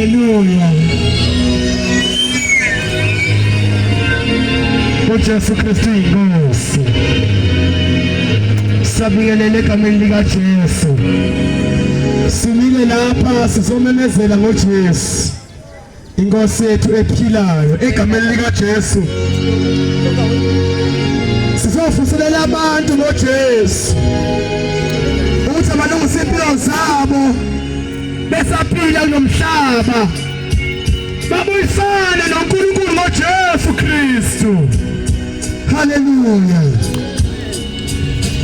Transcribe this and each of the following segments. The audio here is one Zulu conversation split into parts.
Haleluya. UJesu Kristu inkosi. Sabingelele egameni likaJesu. Simile lapha sizomemezela ngoJesu. Inkosi yethu ephilayo egameni likaJesu. Sizofuselela abantu ngoJesu. Ukuthi abalungise impilo zabo besaphila kulomhlaba. Babuyisane noNkulunkulu ngoJesu Kristu. Haleluya.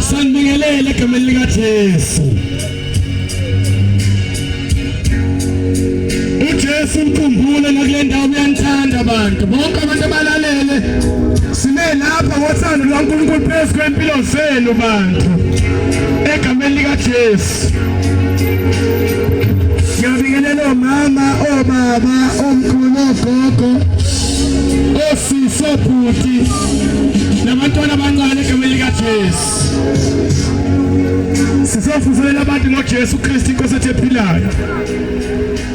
Sanibingelele egameni likaJesu. UJesu mkhumbule nakule ndawo uyanithanda abantu. Bonke abantu abalalele sime lapha ngothando lukaNkulunkulu phezu kwempilo zenu bantu. Egameni likaJesu. Ngiyabingelela omama, obaba, omkhulu, ogogo, osisi, obhuti nabantwana abancane egameni likaJesu. Sizofuzelela abantu ngoJesu Kristu inkosi ethu ephilayo.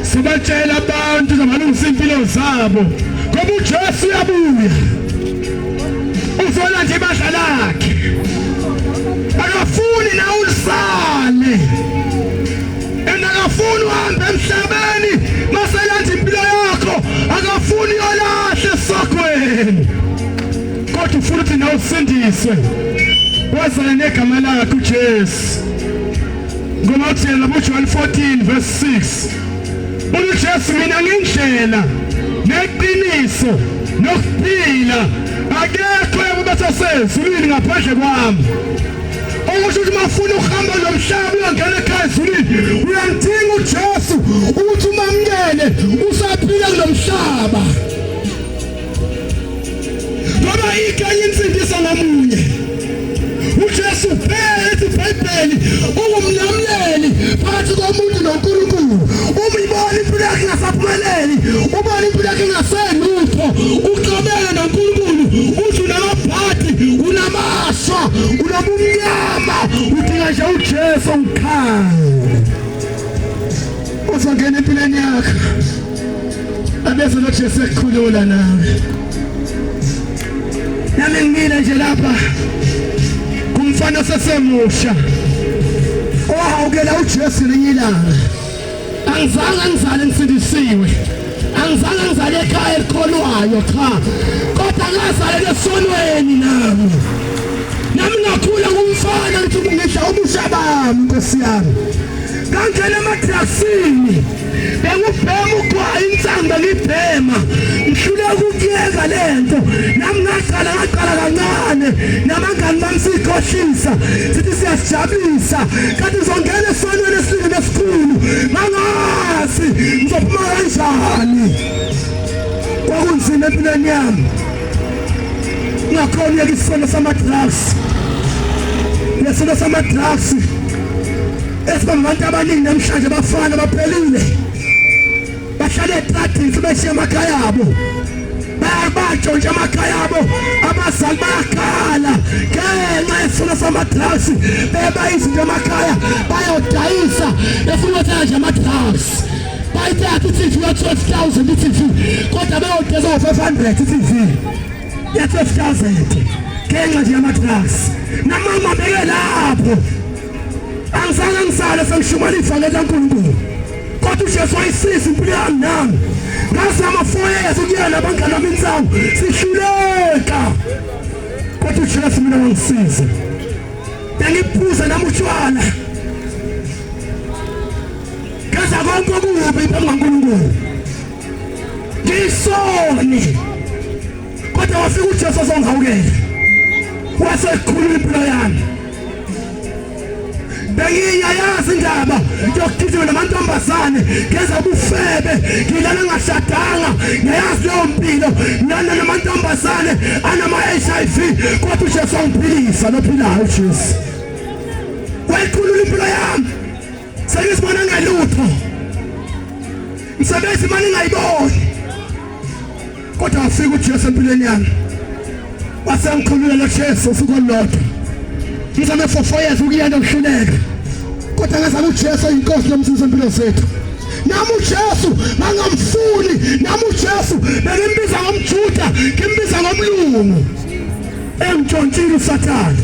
Sibatshela abantu zabalungisa impilo zabo ngoba uJesu uyabuya. Uzolanda ibandla lakhe. Akafuni na ulisale. And akafuni uhambe emhlabeni maselanda impilo yakho akafuni yolahle esokweni. Kodwa ufuna ukuthi nawe usindiswe. Wazana negama lakhe uJesu. Ngoba uthi yena kuJohn 14 verse 6. UJesu mina ngindlela neqiniso nokuphila akekho ebubesesezulwini ngaphandle kwami. Okusho ukuthi mafuna ukuhamba lo mhlaba uyongena ekhaya ezulwini uyamdinga uJesu ukuthi umamukele usaphila kulo mhlaba. Ngoba ikho enye insindiso ngomunye. uJesu phela ethi iBhayibheli ungumlamuleli phakathi komuntu noNkulunkulu. Uma ibona impilo yakhe ingasaphumeleli, ubona impilo yakhe ingaselutho, uxabene noNkulunkulu, uthi unamabhadi, unamashwa, unobumnyama, udinga nje uJesu ngikhale. Uzongena empilweni yakho. Abeze noJesu ekukhulula nawe. Nami ngimile nje lapha kumfana osesemusha owahawukela uJesu ngelinye ilanga. Angizange ngizale ngisindisiwe. Angizange ngizale ekhaya elikholwayo cha. Kodwa ngazalelwa esonweni nami. Nami ngakhula ngumfana ngithi ngidla ubusha bami Nkosi yami. Ngangena emadrasini bengubhema ugwayi insangu bengibhema ngihluleka ukuyeka lento nami ngaqala ngaqala kancane nabangani bami siyikhohlisa sithi siyasijabulisa kanti ngizongena esonweni esiningi esikhulu ngangazi ngizophuma kanjani kwakunzima empilweni yami ngakhona uyeka isono sama-drugs lesono sama-drugs esibamba abantu abaningi namhlanje bafana baphelile bahlale etradini sebeshiya amakhaya abo bayabantshontsha amakhaya abo abazali bayakhala ngenxa yesifuno sama-drugs beba izinto emakhaya bayodayisa befuna ukuthenga nje ama-drugs bayithatha i-tv ya-12 000 i-tv kodwa beyodayisa ngo-500 i-tv ya-12 000 ngenxa nje yama-drugs namama beke lapho Angizange ngisale sengishumayela ivangeli laNkulunkulu. Kodwa uJesu wayisiza impilo yami nami. Ngazama 4 years ukuya nabangani bami insangu sihluleka. Kodwa uJesu mina wangisiza. Bengiphuza nami utshwala. Ngaza konke okubi phambi kaNkulunkulu. Ngisoni. Kodwa wafika uJesu ozongihawukela. Wasekhulula impilo yami. Bengiyayazi indaba yokugijima namantombazane ngenza ubufebe ngilala ngashadanga ngiyayazi leyo mpilo ngilala namantombazane anama-HIV kodwa uJesu wangiphilisa nophilayo uJesu wayikhulula impilo yami sengizibona ngelutho msebenzi imali ngayiboni Kodwa wafika uJesu empilweni yami. Wasengikhulula lo Jesu usuku olulodwa. Ngizame for 4 years ukuyena ngihluleka. Kodwa ngazama uJesu oyinkosi nomsindisi wempilo zethu. Nami uJesu ngangamfuni, nami uJesu bengimbiza ngomJuda, ngimbiza ngomlungu. Engitshontshile uSathane.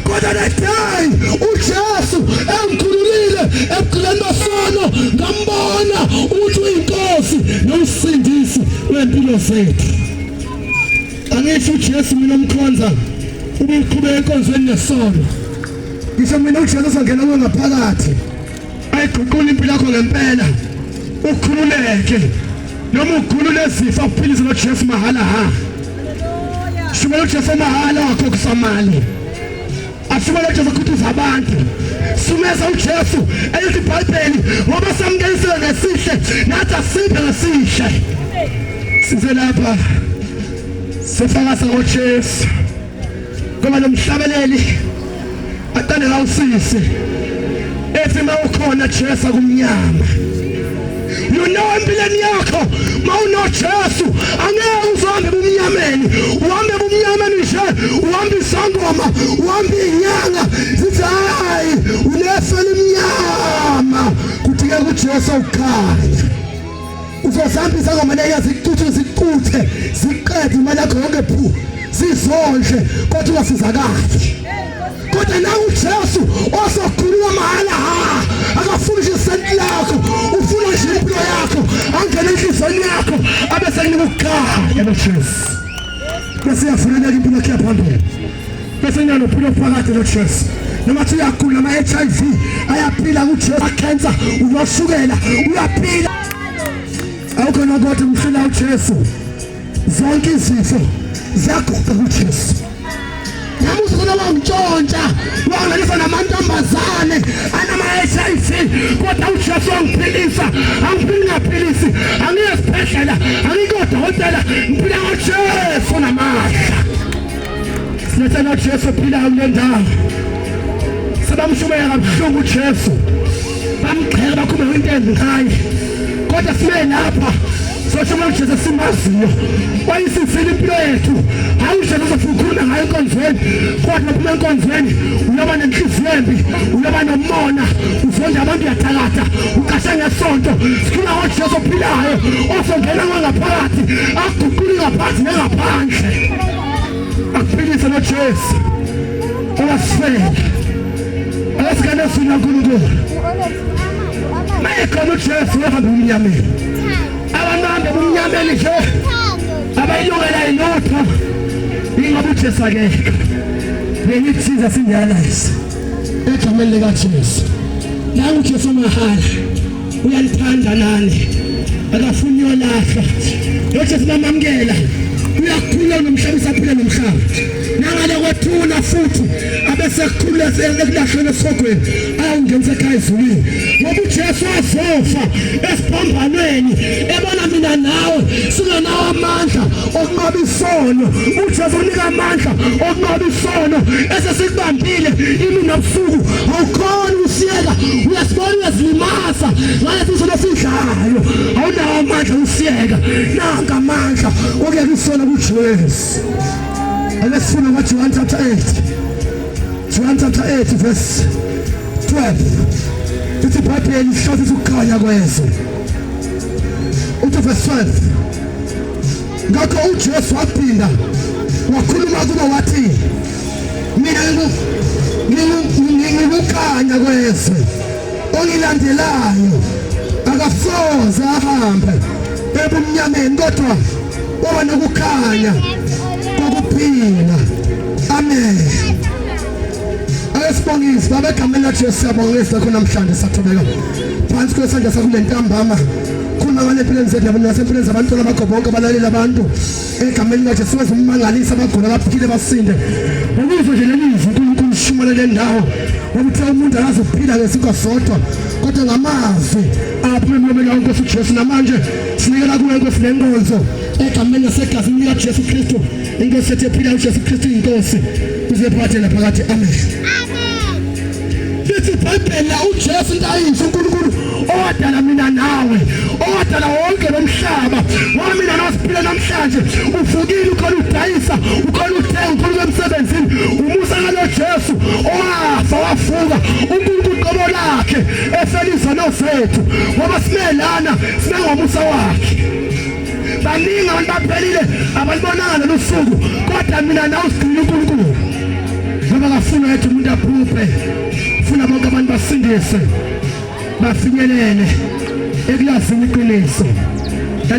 Kodwa that day uJesu engikhululile ebugqileni besono, ngambona ukuthi uyinkosi nomsindisi wempilo zethu. Angisho uJesu mina omkhonza ubuqhubeka enkonzweni nesono. Ngisho mina uJesu uzongena kuwe ngaphakathi. Ayiguqula impilo yakho ngempela. Ukhululeke. Noma ukhulule izifo akuphilise noJesu mahala ha. Shumela uJesu mahala wakho kusamali. Ashumela uJesu akhuthuza abantu. Sumeza uJesu elithi iBhayibheli ngoba samkelisiwe ngesihle nathi asiphe ngesihle. Size lapha sifakaza ngoJesu. Ngoba lo mhlabeleli aqale la usisi ethi mawukhona Jesu akumnyama. You know empilweni yakho mawunoJesu angeke uzohambe ebumnyameni, uhambe ebumnyameni nje, uhambe isangoma, uhambe inyanga zithi hayi uneso elimnyama, kudingeka uJesu ukukhanya. Uzozihamba izangoma leyo zicuthe zicuthe ziqede imali yakho yonke phu zizondle kodwa ungasizakali. Kodwa nawe uJesu osokhuluma mahhala ha akafuni nje isenti lakho, ufuna nje impilo yakho, angene enhliziyweni yakho abe sekunika ukukhanya noJesu. Bese iyafuneka impilo yakhe phambili. Bese inanophila phakade noJesu. Noma thi uyagula ama HIV ayaphila kuJesu, cancer, unoshukela uyaphila. Awukhona kodwa umhlula uJesu. Zonke izifo ziyaguqa kuJesu. Nami uzona wangitshontsha wangalisa namantombazane anama-HIV kodwa uJesu wangiphilisa. Angiphili ngaphilisi, angiye esibhedlela, angikodokotela, ngiphila ngoJesu namandla. Silethela uJesu ophilayo kule ndawo. Sebamshumela kabuhlungu uJesu, bamgxeka bakhulume into embi ngaye, kodwa sibe lapha soshumela uJesu esimaziyo wayisizile impilo yethu. Hayi uJesu ozofuna ukhuluma ngayo enkonzweni, kodwa phuma enkonzweni uyoba nenhliziyo embi, uyoba nomona, uzonda abantu, uyathakatha, uqashe ngesonto. Sikhuluma ngoJesu ophilayo osongena kwangaphakathi aguqule ngaphakathi nangaphandle, akuphilise noJesu owasifela. Asikane sina uNkulunkulu mayekhona uJesu uhamba emnyameni. Abantu bahambe ebumnyameni nje abayilungela yilutho, ingoba uJesu akekho. They need Jesus in their lives. Egameni likaJesu. Nangu uJesu mahala uyalithanda nani, akafuni yolahla. Lo Jesu bamamukela uyakhula nomhlaba usaphila nomhlaba nangale kwethuna futhi abesekukhulula ekulahlweni esihogweni ayawungenisa ekhaya ezulwini, ngoba uJesu wazofa esiphambanweni ebona mina nawe singenawo amandla okunqoba isono. uJesu unika amandla okunqoba isono esesikubambile imini nobusuku, awukhoni usiyeka, uyasibona uyazilimaza ngalesi sono esidlayo, awunawo amandla usiyeka. Nanka amandla okuyeka isono kuJesu. Ake sifune kwaJohn chapter 8, John chapter 8 verse 12. Ithi iBhayibheli ihlosisa ukukhanya kwezwe. Uthi verse 12, ngakho uJesu waphinda wakhuluma kubo wathi, mina ngikukhanya kwezwe, ongilandelayo akasoze ahambe ebumnyameni kodwa waba nokukhanya kokuphila. Amen. Ake sibongise Baba egameni laJesu. Siyabonga ngezwi lakho namhlanje, sathobeka phansi kwesandla sakho kule ntambama. Khuluma ngale empilweni zethu nasempilweni zabantwana bakho bonke abalaleli abantu egameni likaJesu. Wenza ummangaliso, abagula baphile basinde ngokuzwa nje leli zwi. uNkulunkulu shumela le ndawo ngoba umuntu akazophila ngesinkwa sodwa kodwa ngamazwi aphuma emlomeni wakho Nkosi uJesu. Namanje sinikela kuwe Nkosi le nkonzo egameni nasegazini likaJesu Kristu, inkosi yethu ephilayo uJesu Kristu, inkosi kuze phakathi naphakathi. Amen. Lithi iBhayibheli la uJesu into ayisho uNkulunkulu owadala mina nawe. Owadala wonke lo mhlaba wamina nosiphila namhlanje. Uvukile, ukhona udayisa, ukhona uthenga, ukhona emsebenzini. Umusa ngalo Jesu owafa wavuka, uNkulunkulu qobo lakhe efela izono zethu, ngoba simelana sime ngomusa wakhe. Baningi abantu baphelile abalibonanga lolu suku, kodwa mina nawe sigcina uNkulunkulu, ngoba kafuna yethu umuntu aphuphe, ufuna bonke abantu basindiswe bafinyelele ekulazini iqiniso.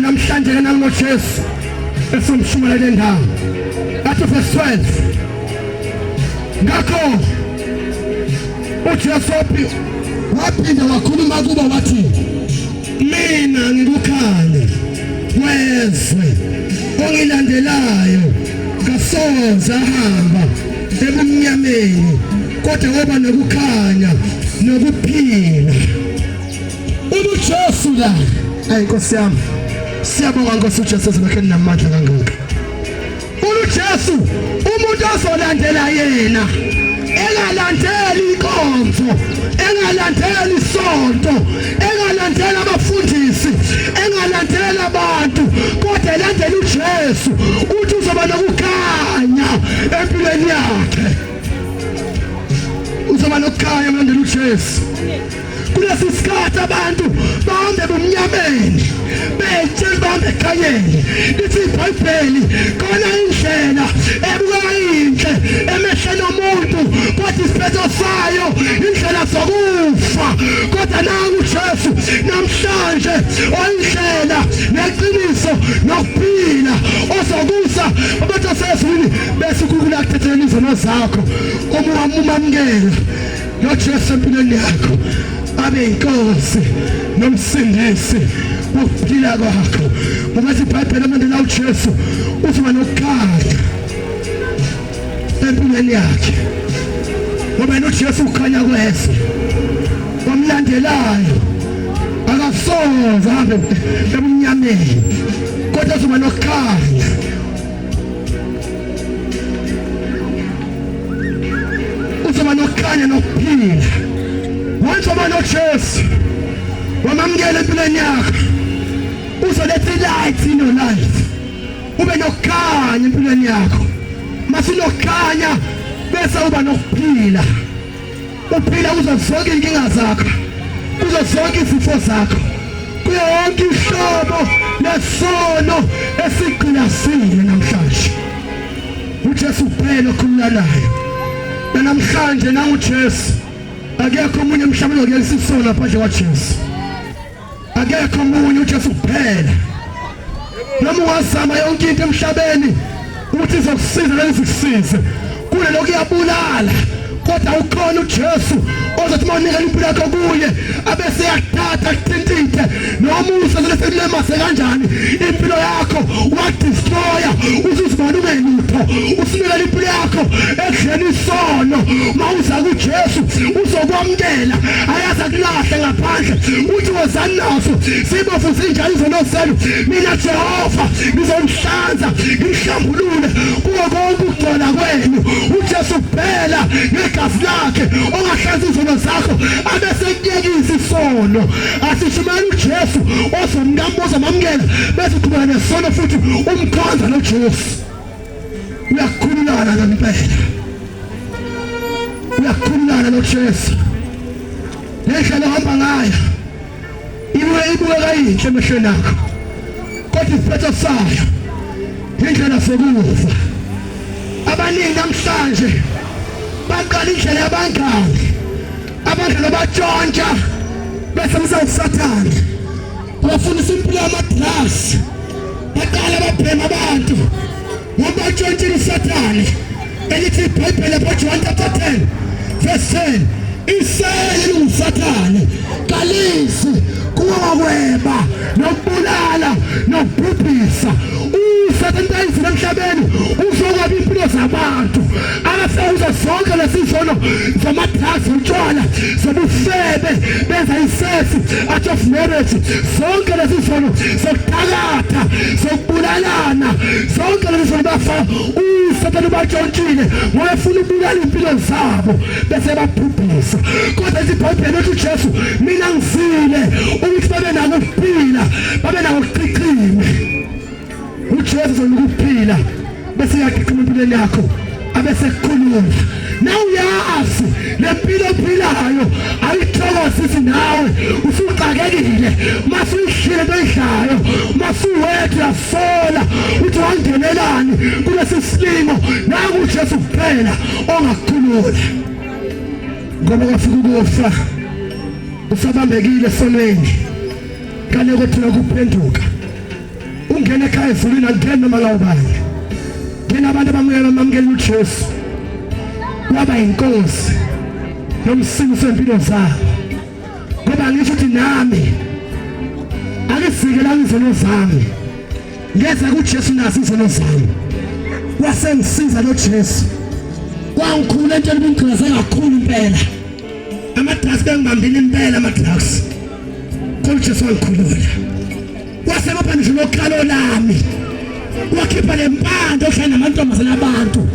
Namhlanje ke nangoJesu esomshumayela lendawo athi verse 12, ngakho uJesu waphinda wakhuluma kubo wathi, mina ngikukhanya kwezwe, ongilandelayo kasoze ahamba ebumnyameni, kodwa woba nokukhanya nokuphila. UJesu la, ayi Nkosi yami, siyabonga Nkosi uJesu ezilokhe namandla kangaka. UJesu umuntu ozolandela yena, engalandeli inkonzo, engalandeli isonto, engalandeli abafundisi, engalandeli abantu, kodwa elandela uJesu, uthi uzoba nokukhanya empilweni yakhe. Uzoba nokukhanya ulandela uJesu. Kulesi sikhathi abantu bahambe ebumnyameni, betshela bahambe ekhanyeni. Lithi iBhayibheli khona indlela ebukeka inhle emehlweni omuntu, kodwa isiphetho sayo indlela zokufa. Kodwa nangu uJesu namhlanje oyindlela neqiniso nokuphila, ozokusa abantu asezulwini bese uNkulunkulu akuthethelela izono zakho uma umamukela noJesu empilweni yakho, abe inkosi nomsindisi wokuphila kwakho. Ngoba iBhayibheli amandela uJesu uzoba nokukhanya empilweni yakhe, ngoba yena uJesu ukhanya kwezwe. Omlandelayo akasoze ahambe ebumnyameni, kodwa uzoba nokukhanya. Uzoba nokukhanya nokuphila. Once waba noJesu, wamamukela empilweni yakho, uzoletha i-light in your life, ube nokukhanya empilweni yakho. Masinokukhanya bese uba nokuphila, uphila kuzo zonke inkinga zakho, kuzo zonke izifo zakho, kuyo yonke ihlobo lesono esigqilasile namhlanje. uJesu kuphela okhululanayo namhlanje. NanguJesu, akekho omunye emhlabeni okuyekisa isono ngaphandle kwaJesu, akekho omunye, uJesu kuphela. Noma ungazama yonke into emhlabeni ukuthi izokusiza, ngeke izikusize, kulelo kuyabulala, kodwa ukhona uJesu ozothi uma unikela impilo yakho kuye, abese yakuthatha akuthintithe, noma useselemase kanjani impilo yakho wadestroya, usuzibona ungelutho, usinikela impilo yakho ekudleni isono. Uma uza kuJesu uzokwamukela, ayaze akulahle ngaphandle, uthi wozani naso sibofu zinjalo izono zenu, mina Jehova ngizonihlanza ngihlambulule kuko konke ukugcola kwenu. uJesu kuphela ngegazi lakhe ongahlanza izono zakho abese kuyekisa isono. Asishumayela uJesu ozomkambuza mamukela, bese uqhubeka nesono futhi umkhonza lo Jesu. Uyakhululana ngempela, uyakhululana lo Jesu. Lendlela ohamba ngayo ibuke ibukeka yinhle emehlweni akho, kodwa isiphetho sayo indlela sokufa. Abaningi namhlanje baqala indlela yabangani, abangani batshontsha bese usathane bafundisa impilo yama-drugs, baqala babhema abantu ngoba batshontshile usathane. Elithi iBhayibheli lapho John chapter 10 verse 10, isele lingusathane kalisi kuwokweba nokubulala nokubhubhisa. Usathane ayizile emhlabeni. abeba impilo zabantu, abafika kuzo zonke lezi zono zama-drugs, utshwala, zobufebe, benza i-sex out of marriage, zonke lezi zono zokuthakatha, zokubulalana, zonke lezi zono bafaka uSathane ubatshontshile ngoba efuna ukubulala impilo zabo bese babhubhisa. Kodwa iBhayibheli ethi uJesu, mina ngizile ukuthi babe nako ukuphila, babe nako ukuchichima. UJesu uzonika ukuphila bese uyachichima empilweni yakho, abese kukhulula. Nawe uyazi le mpilo ophilayo ayithokozisi, nawe usuxakekile masuyidlile into oyidlayo, masuwedwa uyasola uthi wangenelani kulesi silingo. Naku uJesu kuphela ongakukhulula, ngoba kwafika ukufa usabambekile esonweni kale kothula kuphenduka ungene ekhaya ezulwini, angene noma ngawubani. Ngena abantu abamukela, bamukela uJesu waba inkosi nomsindisi wempilo zabo. Ngoba ngisho ukuthi nami akizikelanga izono zami, ngeza kuJesu nazo izono zami, wasengisiza lo Jesu, wangikhulula entweni ibingigqilaze kakhulu impela. Ama-drugs bengibambile impela, ama-drugs, kodwa uJesu wangikhulula, wasebopha ngisho nokhalo lami, wakhipha le mpande ohlala namantombazane abantu.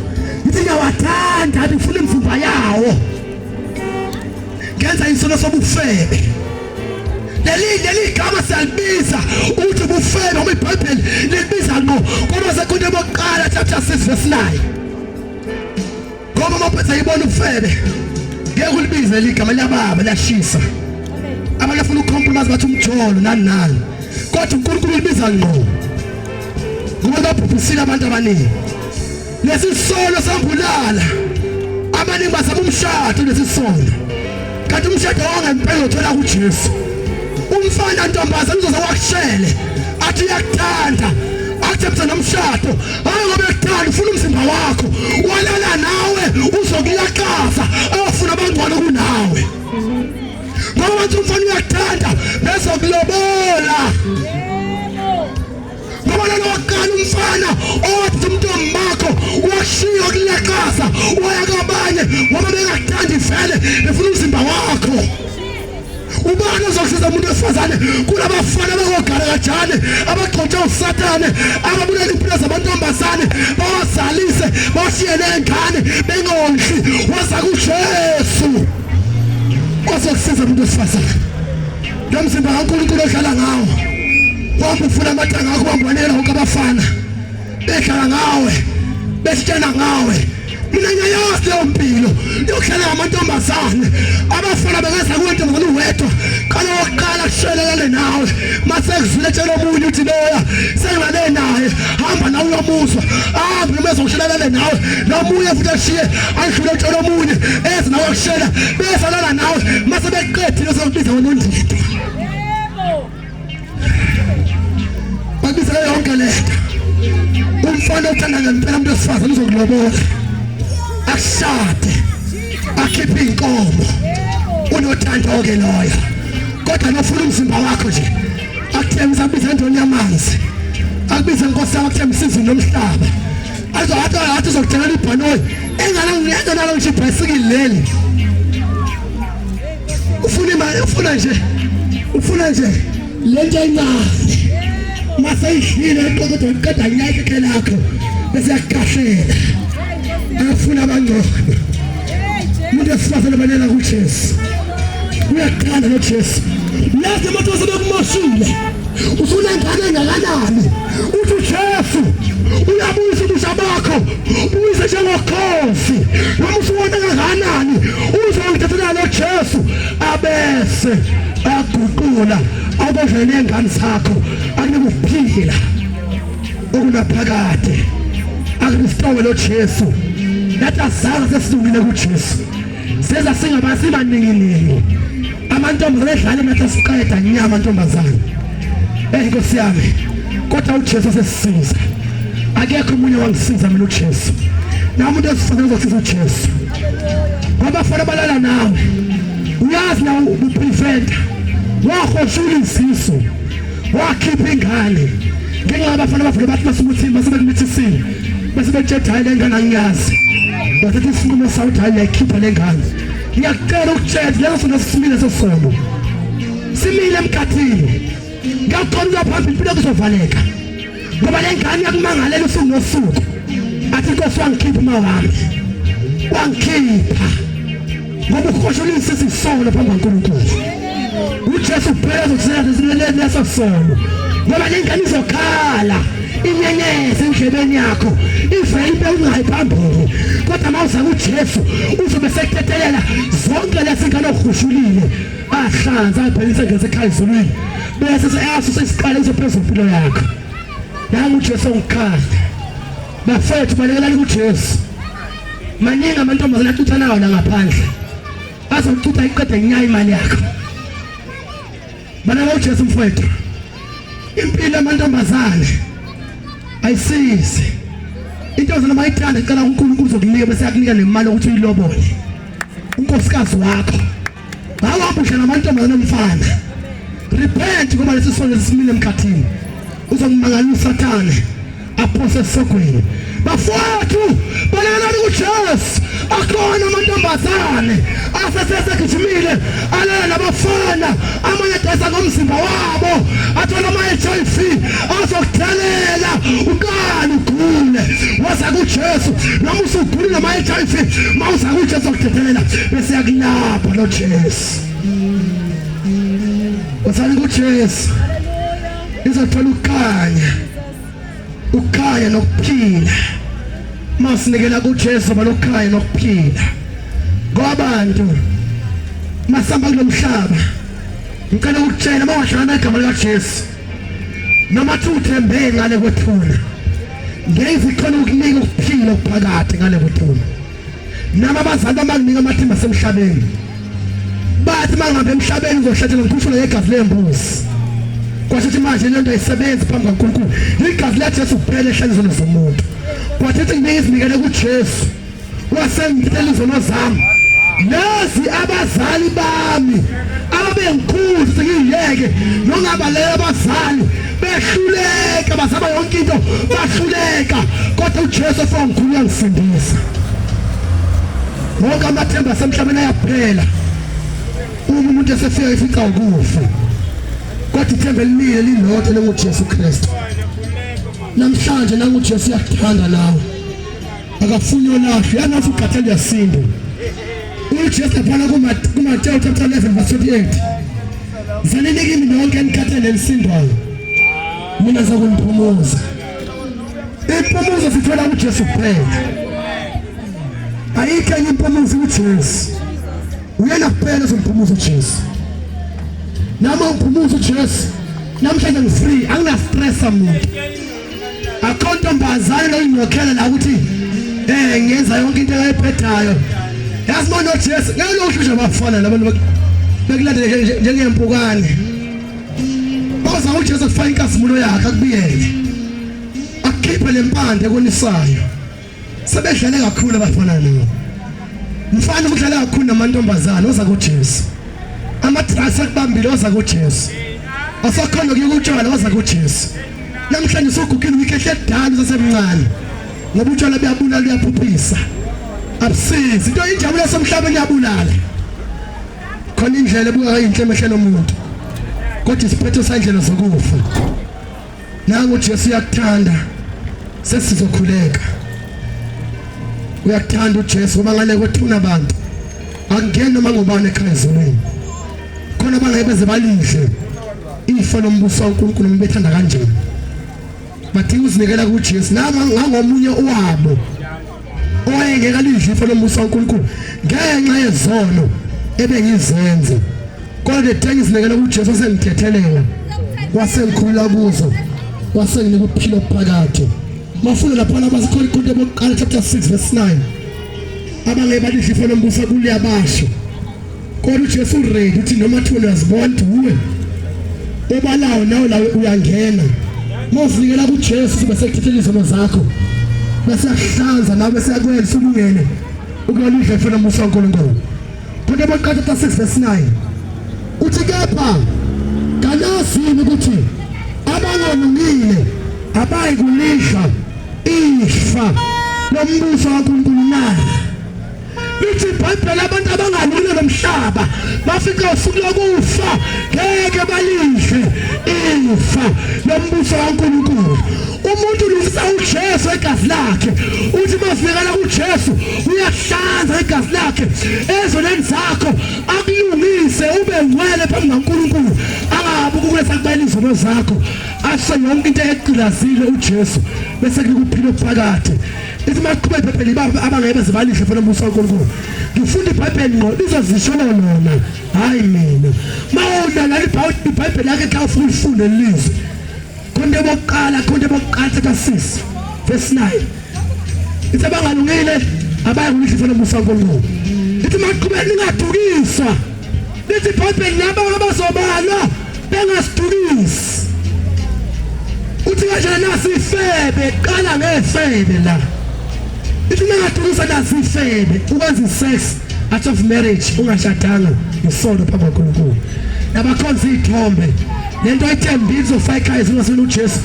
Ngithi ngiyawathanda, athi ngifuna imvumba yawo, ngenza isono sobufebe. Leli gama siyalibiza ukuthi ubufebe ngoba iBhayibheli lilibiza ngqo kodwa sekhonto bokuqala chapter 6 verse 9. Ngoba uma uphethe ibona ubufebe ngeke ulibize ligama liyababa, liyashisa. Abantu afuna ukucompromise bathi umjolo nani nani, kodwa uNkulunkulu ulibiza ngqo ngoba babhubhisile abantu abaningi. Lesi sono sambulala abaningi, basaba umshado lesi sono, kanti umshado wangempela uthola kuJesu. Umfana, ntombazane, uzoze wakushele athi uyakuthanda, akuthembise nomshado, hayi ngoba ekuthanda, ufuna umzimba wakho, walala nawe, uzokulaqaza ayofuna abangcono kunawe. Ngoba wathi umfana uyakuthanda, bezokulobola, ngoba lona waqala umfana owathi umntombi bakho washiya kulaqaza waya kwabanye ngoba bengakuthandi vele, befuna umzimba wakho. Ubani ozokusiza umuntu wesifazane kulabafana abakogalakajane abagxotshe uSathane, ababulala impilo zamantombazane, bawazalise, bashiye ney'ngane bengondli? Waza kuJesu ozokusiza umuntu wesifazane. Lo mzimba kaNkulunkulu odlala ngawo, wahamba ufuna amatanga akho, wambonela wonke abafana bedlala ngawe, besitshena ngawe. Mina ngiyayazi leyo mpilo yokudlala ngamantombazane. Abafana bengeza kuwe ntombazane uwedwa, qala wokuqala kushelelane nawe, mase kuzwile tshela omunye uthi loya sengilale naye, hamba nawe uyomuzwa, ahambe noma ezokushelelane nawe, nomunye futhi ashiye adlule tshela omunye eze nawe akushela, bese alala nawe, mase beqedile sekubiza ngonondidwa, bakubizela yonke lento. Umfana othanda ngempela umuntu wesifazane uzokulobola, akushade, akhiphe inkomo, unothando-ke loyo. Kodwa nofuna umzimba wakho nje, akuthembisa, akubize endoni yamanzi, akubize nkosi yami, akuthembisa izulu nomhlaba, athi uzokuthengela ibhanoyi enganalo ngisho ibhayisikili leli. Ufuna imali, ufuna nje, ufuna nje lento encane, maseyidlile iqokodo iqeda nyaka lakho bese yakukahlela, afuna abangcono. Umuntu wesifazane, banela kuJesu, uyakuthanda lo Jesu. Lezi moto sebekumoshile, usunengane engakanani, uthi uJesu uyabuyisa ubusha bakho, buyise njengokhozi, noma usuwona kangakanani, uzongithathela lo Jesu, abese aguqula akondle ney'ngane zakho, akunike ukuphila okunaphakade, akurestore lo Jesu. Nathi azange sesilungile kuJesu, seza singabasibaninginingi amantombazane edlala nathi, asiqeda nya amantombazane. Eh Nkosi yami, kodwa uJesu asesisiza. Akekho omunye wangisiza mina, uJesu. Nami umuntu wesifazane uzosiza uJesu, ngoba abafana balala nawe, uyazi na ubupreventa, wahoshula izisu, wakhipha ingane ngenxa yabafana. Bavule bathi masukuthi masebekumithисile. Bese betshela hayi le ngane angiyazi. Bathatha isinqumo sawo ukuthi hayi ngiyayikhipha le ngane. Ngiyacela ukutshela leso sono simile leso sono. Simile emkhathini. Ngiyaqonda ukuya phambili impilo kuzovaleka. Ngoba le ngane yakumangalela usuku nosuku. Athi Nkosi wangikhipha uma wami. Wangikhipha. Ngoba ukhoshelisa isono phambi kaNkulunkulu. uJesu kuphela uzokusiza leso sono. Ngoba le ngane izokhala inyenyeze endlebeni yakho ivele ibe ungayi phambili kodwa uma uza kuJesu uzobe sekuthethelela zonke lezi ngane ohushulile ahlanza abhelise ngesekhaya ezulwini bese seyasusa isiqalekiso phezu kwempilo yakho. Nangu uJesu ongikhala. Bafethu balekelani kuJesu. Maningi amantombazane acutha nawo la ngaphandle. Azokucutha iqede nya imali yakho. Baleka uJesu mfowethu. Impilo yamantombazane ayisizi. Into zona mayithanda icela uNkulunkulu uzokunika bese yakunika nemali ukuthi uyilobole. Unkosikazi wakho. Awuhambe udla namantombazane omfana. Repent ngoba lesi sono esimile emkhathini. Uzokumangalisa uSathane aphose esogweni. Bafowethu, balekelani kuJesu. Akhona amantombazane asesesegijimile alala nabafana amanye adayisa ngomzimba wabo athola ama-HIV azokuthelela uqale ugule waza kuJesu noma usugulile ama-HIV uma uza kuJesu akuthethelela bese yakulapha lo Jesu. Wazani kuJesu izothola ukukhanya, ukukhanya nokuphila. Masinikela kuJesu balokukhanya nokuphila. Kwabantu masamba kulomhlaba ngicela ukutshela uma ungahlangana negama likaJesu noma thi uthembe ngale kwethuna ngeke zikhona ukunika ukuphila okuphakade ngale kwethuna. Nami abazali bami banginika amathimba asemhlabeni. Bathi mangihambe emhlabeni ngizohlatshela ngikhushulwe ngegazi lembuzi. Kwasho ukuthi manje le nto ayisebenzi phambi kaNkulunkulu. Igazi likaJesu kuphela ehlala izono zomuntu. Kwathi ukuthi ngizinikele kuJesu. Wasengithela izono zami. Lezi abazali bami ababengikhulu sengiyeke nongabalela abazali behluleka bazama yonke into bahluleka kodwa uJesu efika ngikhulu uyangisindisa wonke amathemba asemhlabeni ayaphela uma umuntu esefika efica ukufa kodwa ithemba elimile lilodwa lenguJesu Kristu namhlanje nanguJesu uyakuthanda nawe akafuni olahlwe yanathi ukhathele uyasinda uJesu laphana kuMateyu chapter 11 verse 28 zanini kimi nonke enikhathele enisindwayo mina zakuniphumuza impumuzo sithola kuJesu kuphela ayikho enye impumuzo kuJesu uyena kuphela ozomphumuza uJesu nami ungiphumuza uJesu namhlanje ngifree angina stress muntu akho ntombazane loyinokhela la ukuthi eh ngenza yonke into ekayiphethayo yazi manje uJesu ngeke uhlushe abafana labantu bekulandele njengempukane baza uJesu kufaka inkazimulo yakhe akubiyele akhiphe lempande ekonisayo sebedlale kakhulu abafana nawo mfana ukudlala kakhulu namantombazane oza kuJesu ama-drugs akubambile oza kuJesu asakhona kuyeka utshwala oza kuJesu namhlanje usugugile uyikhehle edala usasemncane ngoba utshwala buyabulala uyaphuphisa abusizi into injabulo yasemhlabeni iyabulala khona indlela ebuka yinhle emehlweni omuntu kodwa isiphetho sandlela zokufa nangu uJesu uyakuthanda sesizokhuleka uyakuthanda uJesu ngoba ngale kwethuna abantu akungeni noma ngubani ekhaya ezulwini khona abangeke beze balidle ifa lombuso kaNkulunkulu noma bethanda kanjani badinga uzinikela kuJesu nama ngangomunye wabo owayengeke alidle ifa lombuso kaNkulunkulu ngenxa yezono ebengizenza kodwa the ngizinikela kuJesu wasengithethelela wasengikhulula kuzo wasenginika ukuphila okuphakade mafuna lapha abaseKorinte bokuqala chapter 6 verse 9 abangeke balidle ifa lombuso kuliyabasho kodwa uJesu ready uthi noma thuna uyazibona ukuthi wuwe obalawo nawe lawe uyangena mawuzinikela kuJesu bese kuthethela izono zakho bese yakuhlanza nawe bese yakwenza ulungele ukuyolidla ifa lombuso kaNkulunkulu Kodwa bokuqala chapter 6 verse 9 uthi kepha kanazi yini ukuthi abangalungile abayi kulidla ifa lombuso kaNkulunkulu na? Lithi iBhayibheli abantu abangalungile lomhlaba bafika usuku lokufa ngeke balidle ifa lombuso kaNkulunkulu. Umuntu ulungisa uJesu egazi lakhe, uthi mafikela kuJesu uyahlanza igazi lakhe ezoneni zakho, akulungise ube ngcwele phambi kaNkulunkulu, angabi ukuletha kubela izono zakho, asho yonke into egqilazile uJesu bese kuphila okuphakade. Ithi maqhubeka iBhayibheli ibaba abangeke beze balihle fana umbuso kaNkulunkulu. Ngifunda iBhayibheli ngqo lizozishona lona, hayi mina. Mawulalela iBhayibheli yakhe xa ufuna ulifunde lizwe. Khonto bokuqala, khonto bokuqala chapter 6 verse 9. Ithi abangalungile abaya kulihle fana umbuso kaNkulunkulu. Ithi maqhubeka ningadukiswa. Lithi iBhayibheli laba abazobalwa bengasidukisi. Uthi kanjena nasi ifebe qala ngefebe la. Ithi ningadukisa nasi ifebe ukwenza isex out of marriage ungashadanga isono phambi kaNkulunkulu. Nabakhonza izithombe lento ayithembile izofaka ekhaya zingasini uJesu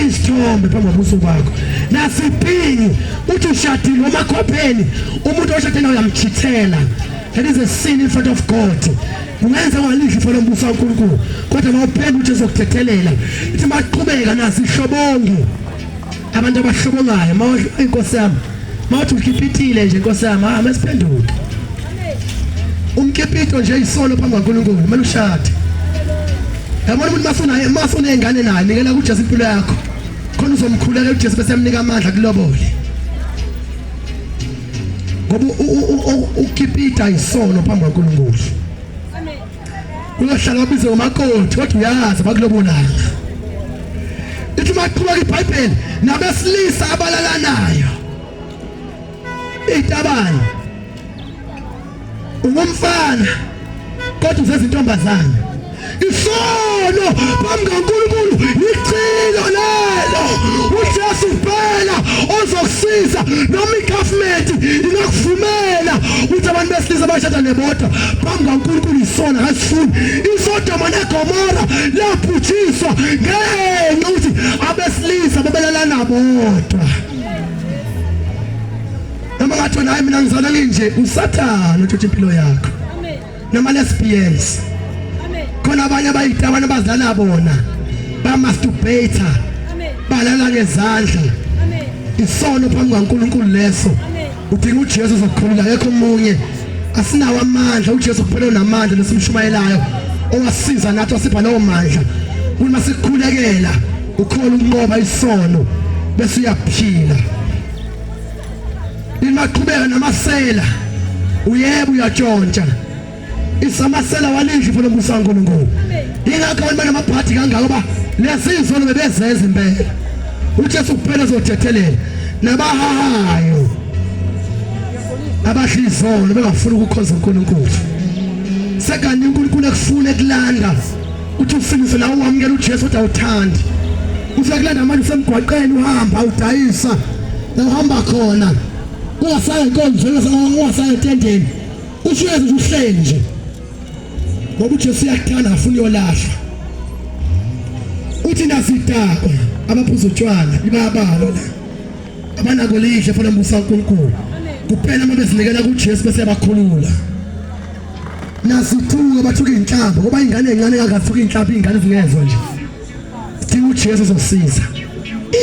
izithombe phambi kobuso bakho. Nasipingi uthi ushadile umakhopheni umuntu oshadile naye uyamchithela. That is a sin in front of God. Ungenza ungalidli ifa lombuso kaNkulunkulu kodwa mawuphendula uJesu ukuthethelela. Ithi maqhubeka nazi ihlobongi. Abantu abahlobongayo mawudla inkosi yami. Mawuthi ukhipitile nje inkosi yami, ah masiphenduke. Umkipito nje isono phambi kaNkulunkulu, kumele ushade. Yabona ukuthi masuna masuna ingane naye nikela kuJesu impilo yakho. Khona uzomkhuleka uJesu bese emnika amandla kulobole. Ngoba ukipita isono phambi kaNkulunkulu. Uyohlala wabize ngomakoti kodwa uyazi bakulobolanga. Ithi maqhubeka iBhayibheli nabesilisa abalalanayo. Itabane. Ungumfana kodwa usezintombazana. Isono phambi kaNkulunkulu ichilo lelo. UJesu kuphela ozokusiza noma igovernment ingakuvumela ukuthi abantu besilisa bashada nebodwa phambi kaNkulunkulu isono akasifuni. ISodoma neGomora labhujiswa ngenxa ukuthi abesilisa babelalana bodwa. Noma ngathi hayi mina ngizalwa nginje uSathane otshontsha impilo yakho. Noma lesbians. Khona abanye abayitabane abazala bona. Ba masturbator. Balala ngezandla. Isono phambi kaNkulunkulu leso. Udinga uJesu ozokukhulula akekho omunye. Asinawo amandla uJesu kuphela onamandla lesimshumayelayo owasiza nathi wasipha lawo mandla. Uma sikukhulekela ukhona ukunqoba isono bese uyaphila. Nimaqhubeka namasela. Uyebo uyatshontsha. Isamasela walidla ifa lombuso kaNkulunkulu. Ingakho abantu banamabhadi kangaka ba lezi zono bebezenza impela. UJesu kuphela ezothethelela nabahahayo abadla izono bengafuni ukukhonza uNkulunkulu. Sekani uNkulunkulu ekufuna ekulanda uthi usindise nawe wamukela uJesu kodwa awuthandi. Usekulanda manje usemgwaqeni uhamba udayisa la uhamba khona ungasaya enkonzweni ungasaya etendeni usuyenza nje uhleli nje ngoba uJesu uyakuthanda afuna uyolahla. Uthi nasidakwa abaphuza utshwala ibabalwa la abanako lihle fana mbuso kaNkulunkulu kuphela uma bezinikela kuJesu bese yabakhulula. Nasithuka bathuka inhlamba ngoba ingane encane kangathuka inhlamba ingane zingezwa nje. Sidinga uJesu ozosiza.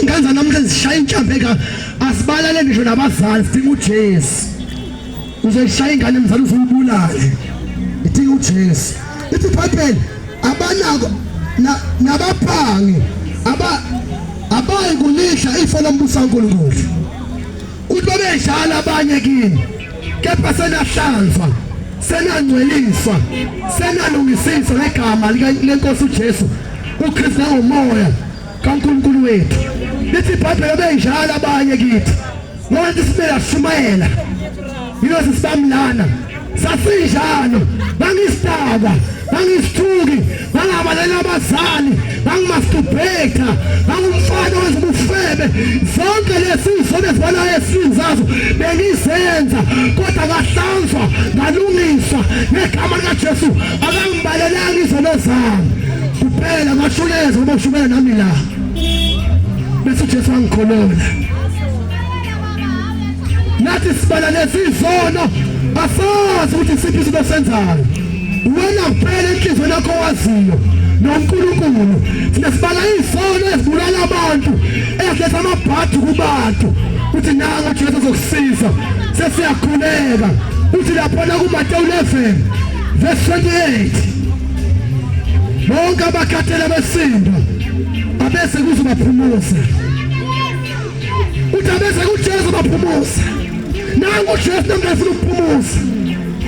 Ingane zanamuhla zishaya inhlamba eka asibalale ngisho nabazali sidinga uJesu. Uzoyishaya ingane mzali uzuyibulale. Idinga uJesu. Ithi iBhayibheli abanako nabaphangi aba abayi kulidla ifa lombuso kaNkulunkulu. Uthi babedlala abanye kini kepha senahlanzwa senangcweliswa senalungisiswa ngegama lenkosi uJesu uKristu nangomoya kaNkulunkulu wethu. Lithi iBhayibheli benjalo abanye kithi ngoba sibeka sishumayela yilo sisibamlana sasinjalo ngangisidakwa ngangisithuki ngangabalela abazali ngangimasturbate ngangumfana owenza ubufebe zonke lezi zono ezibalayo esini zazo bengizenza kodwa ngahlanzwa ngalungiswa ngegama likaJesu akangibalelanga izono zami kuphela ngashunyezwa ngoba ushumela nami la bese uJesu wangikholola. Nathi sibala lezi zono, asazi ukuthi siphi izinto senzayo. Wena kuphela enhliziyweni yakho waziyo noNkulunkulu. Thina sibala izono ezibulala abantu, eziletha amabhadi kubantu. Uthi nangu Jesu azokusiza. Sesiyakhuleka. Uthi laphana kuMateyu 11 verse 28. Bonke abakhathele besindwa abese kuzobaphumuza. Uthi abese kuJesu baphumuza. Nangu Jesu namhlanje ufuna ukuphumuza.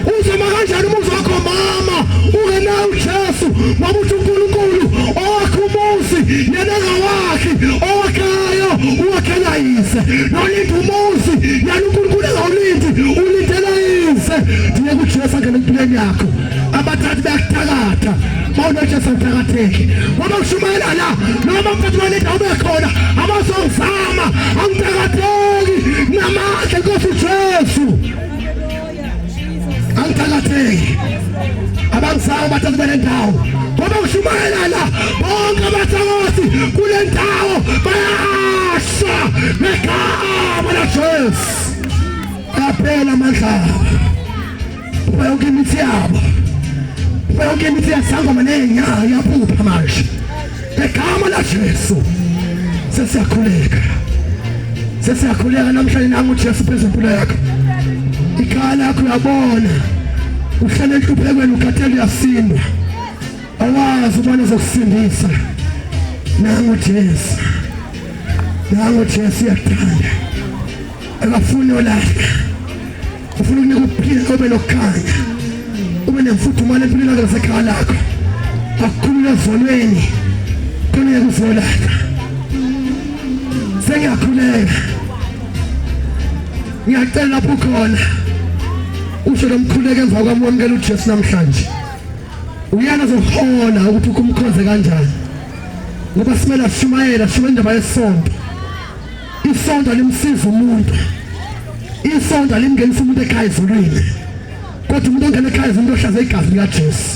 Uzoma kanjani umuzi wakho mama ungenawo uJesu ngoba uthi uNkulunkulu owakhe umuzi yena engawakhi owakhayo uwakhela yise nolinda umuzi yena uNkulunkulu engawulindi ulindela yise. Ndiye kuJesu angene empilweni yakho. Abathathi bayakuthakatha mawunoJesu awuthakatheki ngoba kushumayela la noma mphathi walendawo ube khona abazongizama angithakatheki namandla Nkosi uJesu angithakatheki abangizama bathatha bale ndawo ngoba kushumayela la bonke abathakathi kule ndawo bayasha ngegama laJesu. Yaphela amandla abo, phupha yonke imithi yabo, phupha yonke imithi yasangoma nenyanga iyaphupha manje ngegama laJesu. Sesiyakhuleka, sesiyakhuleka namhlanje. Nangu uJesu phezu kwempilo yakho, ikhaya lakho uyabona uhlele enhluphekweni, ukhathele, uyasindwa, awazi ubona uzokusindisa. Nangu Jesu, nangu Jesu uyakuthanda, akafuni olahla, ufuna ukunika ukuphila ube nokukhanya, ube nemfudumalo empilweni yakho nasekhaya lakho, akukhulule ezonweni khona ngeke uzolahla. Sengiyakhuleka, ngiyacela lapho ukhona usho nomkhuleko emva kwami, wamukela uJesu namhlanje. Uyena ozokuhola ukuthi umkhonze kanjani, ngoba simele ashumayela, sishumayela indaba yesonto. Isonto limsiza umuntu, isonto limngenisa umuntu ekhaya ezulwini, kodwa umuntu ongena ekhaya ezulwini ohlaza igazi likaJesu.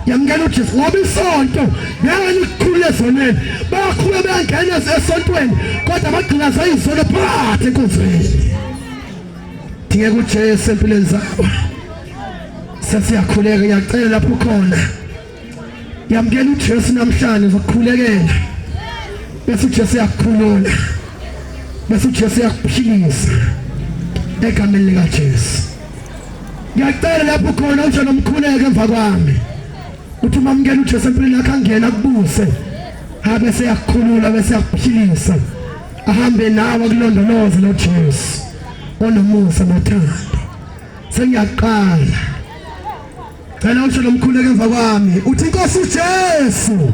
Yamukela uJesu ngoba isonto ngeke likukhulule ezonweni. Bayakhuluma beyangena esontweni kodwa bagqilaza izono phakathi enkonzweni. Dingeka uJesu empilweni zabo. Sesiyakhuleka, ngiyacela lapho ukhona yamukela uJesu namhlanje, uzokukhulekela bese uJesu uyakukhulula, bese uJesu uyakuphilisa egameni likaJesu. Ngiyacela lapho khona usho nomkhuleko emva kwami, uthi mamukela uJesu empilweni yakho, angena akubuse, abe seyakukhulula bese yakuphilisa, ahambe nawe akulondoloze lo Jesu onomusa nothando. Sengiyaqala, cela usho nomkhuleko emva kwami, uthi Nkosi uJesu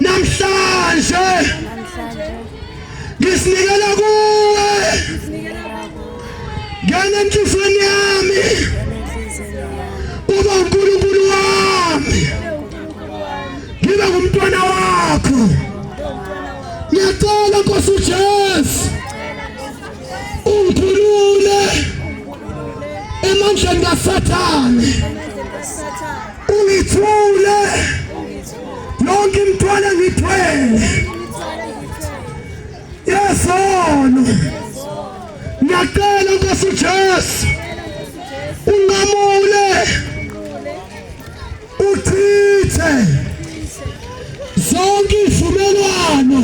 namhlanje ngisinikela kuwe, ngena enhliziyweni yami, uba uNkulunkulu wami, ngibe ngumntwana wakho. Ngiyacela Nkosi uJesu ungikhulule emandleni kaSathane, ungithule yonke imithwalo engithwele yesono. Ngiyacela Nkosi uJesu unqamule uchithe zonke izivumelwano,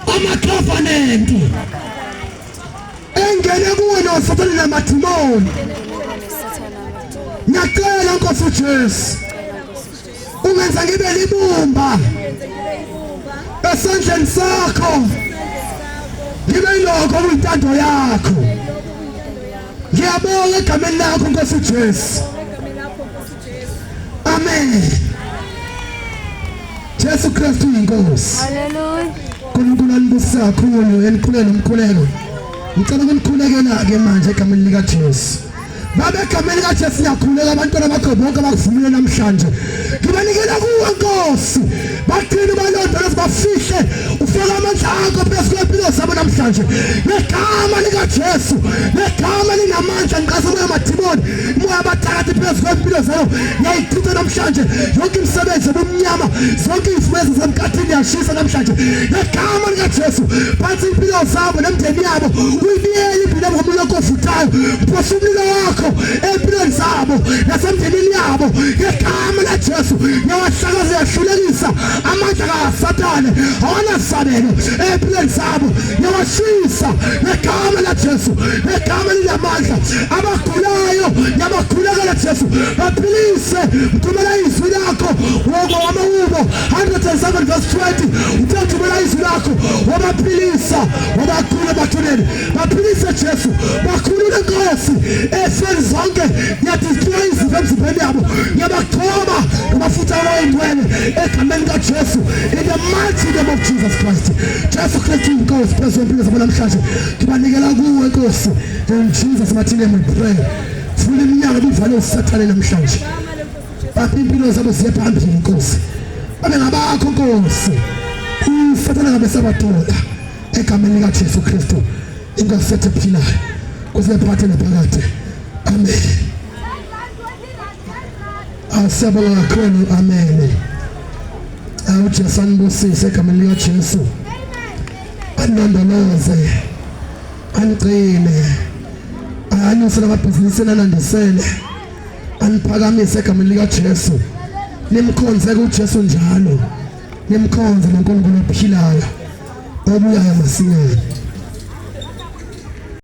ama-covenant engene kuwe noSathane namadimoni. Ngiyacela Nkosi uJesu ungenza ngibe libumba esandleni sakho, ngibe yilokho okuyintando yakho. Ngiyabonga egameni lakho Nkosi uJesu. Amen. Jesu Kristu uyinkosi. Hallelujah. uNkulunkulu anibusise kakhulu enikhulele nomkhuleko. Ngicela ukunikhulekela ke manje egameni lika Jesu. Baba, egameni likaJesu ngiyakhuleka abantwana bakho bonke abakuvumile namhlanje. Ngibanikela kuwe Nkosi. Bagcine balondoloze bafike Ubafihle, ufake amandla akho phezu kwempilo zabo namhlanje. Ngegama likaJesu, ngegama linamandla, ngiqasa umoya amadimoni, umoya abathakathi phezu kwempilo zabo. Ngiyayichitha namhlanje yonke imisebenzi yobumnyama, zonke izifezo zemkhathini yashisa namhlanje. Ngegama likaJesu, phansi impilo zabo nemindeni yabo, uyibiyele impilo yabo ngomlilo ovuthayo. Phosa umlilo wakho empilweni zabo nasemndenini yabo ngegama laJesu. Ngiyawahlakaza, yahlulekisa amandla kaSathane, awanasabelo empilweni zabo. Ngiyawashisa ngegama laJesu, ngegama linamandla. Abagulayo ngiyabakhulekela Jesu, baphilise. Thumela izwi lakho ngokwamahubo 107 verse 20, uthe thumela izwi lakho wabaphilisa, wabakhulula emathuneni. Baphilise Jesu, bakhulule Nkosi efeni zonke. Ngiyadestroy izifo emzimbeni yabo, ngiyabagcoba ngamafutha awayingcwele egameni kaJesu, in the mighty name of Jesus Christ. Jesu Kristu inkosi phezu kwempilo zabo namhlanje, ngibanikela kuwe Nkosi. In Jesus mighty name we pray. Vula iminyango ebivale uSathane namhlanje, baphi impilo zabo ziye phambili Nkosi, babe ngabakho Nkosi, uSathane ngabe sabathola egameni likaJesu Kristu inkosi yethu ephilayo kuze phakathi naphakade. Amen. Asiyabonga kakhulu. Amen. UJesu anibusise egameni likaJesu, anilondoloze, anigcine, anyuse namabhizinisi anandisele, aniphakamise egameni likaJesu. Nimkhonze kuJesu njalo, nimkhonze noNkulunkulu ophilayo obuyayo masinyane.